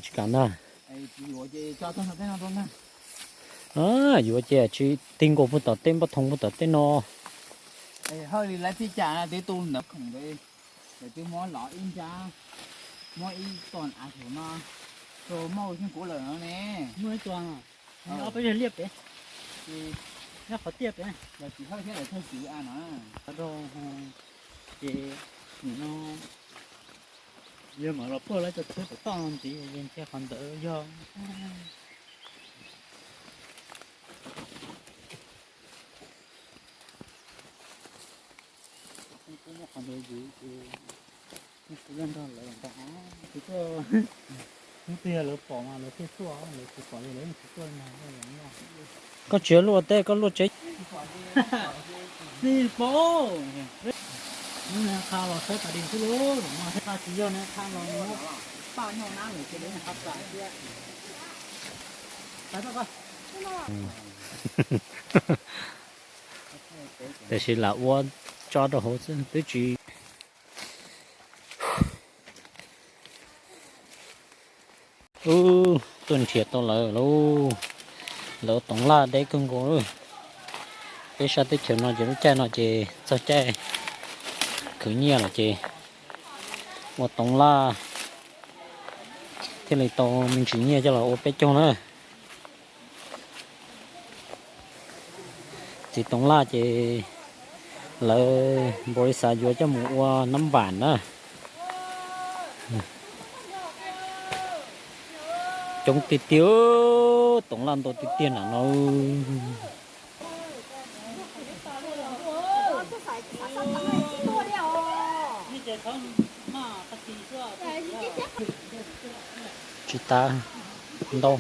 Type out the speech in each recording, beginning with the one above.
Tsis kam ntag. Yuav ces tsis tig nkaus puag tom tej npaj thoo puag tom tej no. Hawj li lawv txij cas twb tu ntawd khoom ntawd, lawv twb muab lov ib nrab, muab ib ton av saum no rau Mauj Xyooj Kuv lawm no ne. Muaj ib tug, ob peb liaj pem, nyob qhov tiaj pem. Los tsis hawj thiab lawv thawj tswv av no. Rau ces nim no yog mam los puag lawv cov tsheb tom toj ntxiv, ntshe qhov ntawd yog. Kuv muab qhov ntawd yus ces kuv yuav nrog lawv ntag. Hnub twg yog lawv pom mas lawv thiaj tuaj, lawv tsis pom ces lawv yeej tsis tuaj no. Koj tsis luaj teb, koj luaj tsev. Tsis pom. Hnub no qha los sawv tas li xwb lauj, qha tsis yog no qha los paj nyoj nab lawm ces lawv qha tas thiab. Tiam sis lam ua tso rau hauv xwb twb tsis. Ub, tuaj nrhiav tau lawv lauj. Lawv toov laj deb kawg nkaus. Peb sab teb chaws no ces lub caij no ces txog caij khwv nyiaj lawm ces ua toov laj thiaj li tau me ntsis nyiaj coj los ua peb caug na. Txiv toov laj ces lawv npau li xav yuav coj mus ua nab vam na. Coob tiag tiag, toov laj ntau tiag tiag nram no. Tsis tas ntau.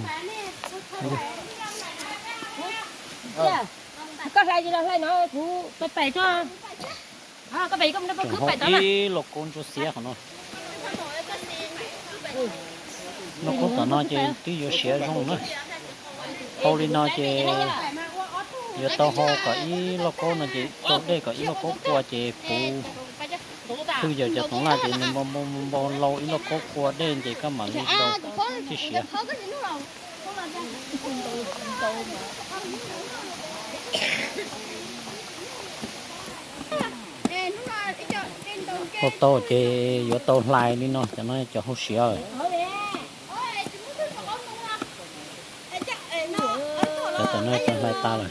Koj hlais tsis los hlais no kuv pais tso. Ib lauj kaub ntsuab xiab qhov no. Lauj kaub tom no ces twb yuav siav zoo na. Hau li no ces yuav tau hau kom ib lauj kaub no ces rau dej kom ib lauj kaub qua ces puv hwj yawm cov toov laj ces nws npau npau lau ib lauj kaub qua dej ces koj mam li rau thiaj siav. Hau tau ces yuav tau hlais li no, cov no cov hau siav. Cov tom no cov hlais tas lawm.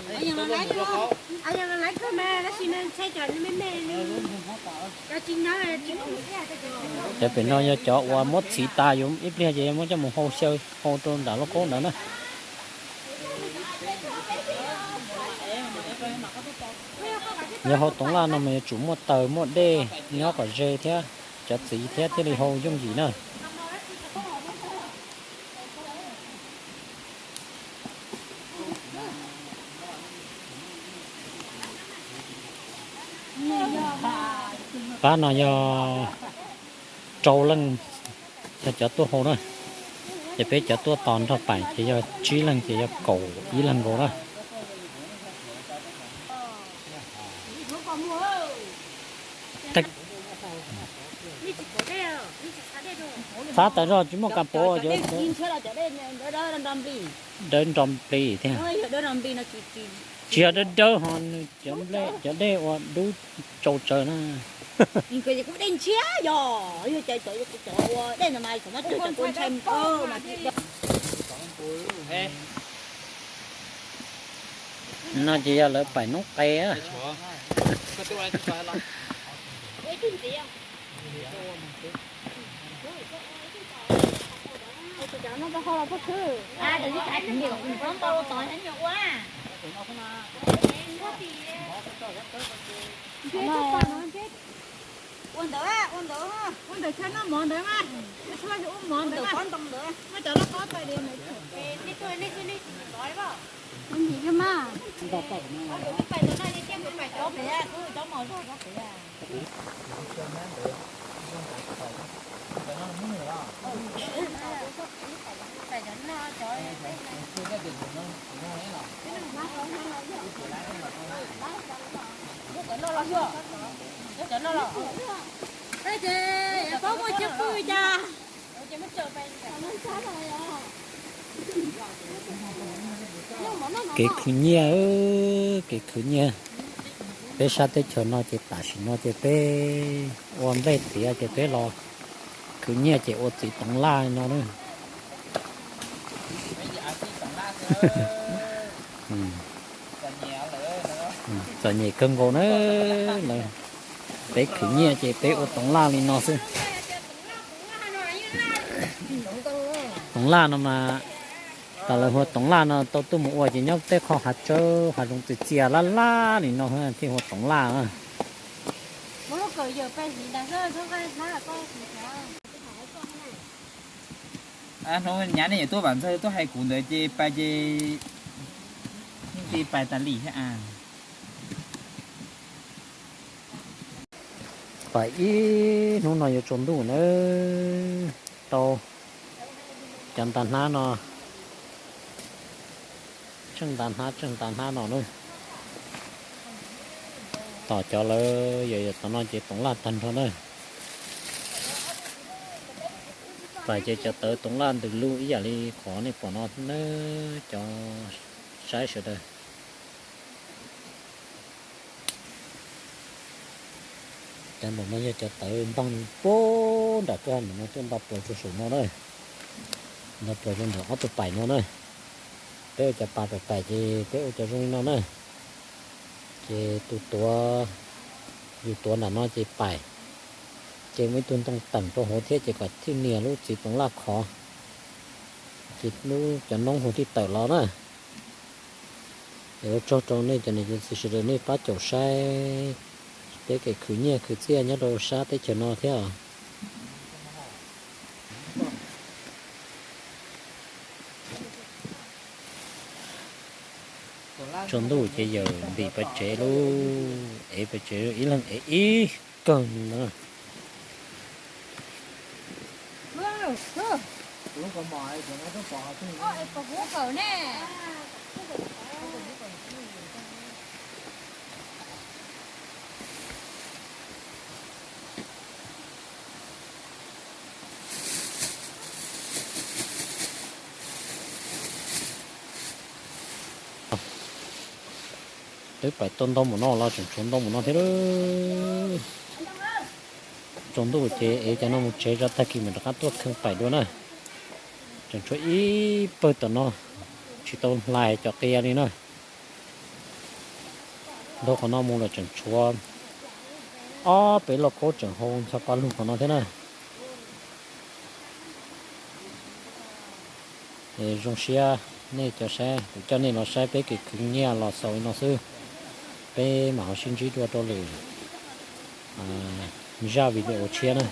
Cov pem no yog cov uas muab txhiv tas, yuav ib pliag ces muab coj mus hau xyaw hau rau nram lauj kaub ntawd na. Yog hau toov laj no mas yuav tsum muaj taws muaj dej nyob kom ze thiab, cov txiv thiab thiaj li hau yooj yim na. Pab no yog rau leej yog cov tuaj hau na, ces peb cov tuaj tos nrog pais ces yog tsib leeg ces yog kaum ib leeg nkaus na. Txhab tas zog tsis muaj kas pov, dawb nro nplig thiab. Tsis yog dawb dawb ho nws cov dej ua dub tsau tsawv na. No ces yog lawv pais noob qes. Ua ntawd, ua ntawd, ua ntawd tshaj noj mov ntawd mas, tshaj ua mov ntawd mas, muab cov loj kob pais li ntawd. Ua ntawd mas. Cov no los, cov no los, ces paub muaj cwj pwj cas. Kev khwv nyiaj, kev khwv nyiaj. Peb sab teb chaws no ces tam sim no ces peb ua nplej tiav ces peb los khwv nyiaj ces ua txiv toov laj no na. Txom nyem kawg nkaus na. Peb khwv nyiaj ces peb ua toov laj li no xwb. Toov laj no mas, tas lawv hu ua toov laj no tau tuaj mus ua ces nyob tej qho hav tsawb hav zoov txias txias laj laj li no thiaj hu ua toov laj na. Hnub nyav nej yuav tuaj Vam Ntxawg tuaj hais kuv ntawd ces pais ces yeej ti pais tas li thiab a. Pais ib hnub no yuav tsaus ntuj na. Tau cov nta hnab no, tsheej nta hnab tsheej nta hnab no na. Tom cov lawv yog yog tom no ces toov laj tag nrho na. Pais ces cov tawv toov laj ntws luj ib yam li qhov nej pom no na, cov saib sawv daws. Cov ntawm no yog cov tawv npog puag nram kwj ha ntawm no tuaj nto plaws rau saum no na, nto plaws rau ntawm ob tug pais no na. Peb ua cov pas pais pais ces peb ua cov zoo li no na. Ces tus tuav, yus tuav nram no ces pais, ces muaj ib tug ntoo teem rau hauv thiab ces kom thiaj nias lub txiv toov laj khov, ces lub cov noob hu thiaj tawm los na. Es ua tsaug rau nej cov niam cov txiv sawv daws nej pab caum saib peb kev khwv nyiaj khwv txiaj nyob rau sab teb chaws no thiab os. Tsaus ntuj ces yawm ntim pais tsev lauj, ev pais tsev ib leeg ev ib kawg na. Twb pais tau ntau mus no los tseem tshuav ntau mus no thiab. Tsaus ntuj ces ev cov no mus tsev tso tag kis mam rov qab tuaj kheej pais dua na. Tseem tshuav ib pawg tom no tsis tau hlais cov qia li na. Ntaug qhov no mus lawm tseem tshuav ob peb lauj kaub tseem hau ncho pa lug qhov no thiab na. Es zoo siab nej cov saib, kuv coj nej los saib peb kev khwv nyiaj los xaus li no xwb. Peb mam ho sib ntsib dua rau lwm zaj video tshiab na.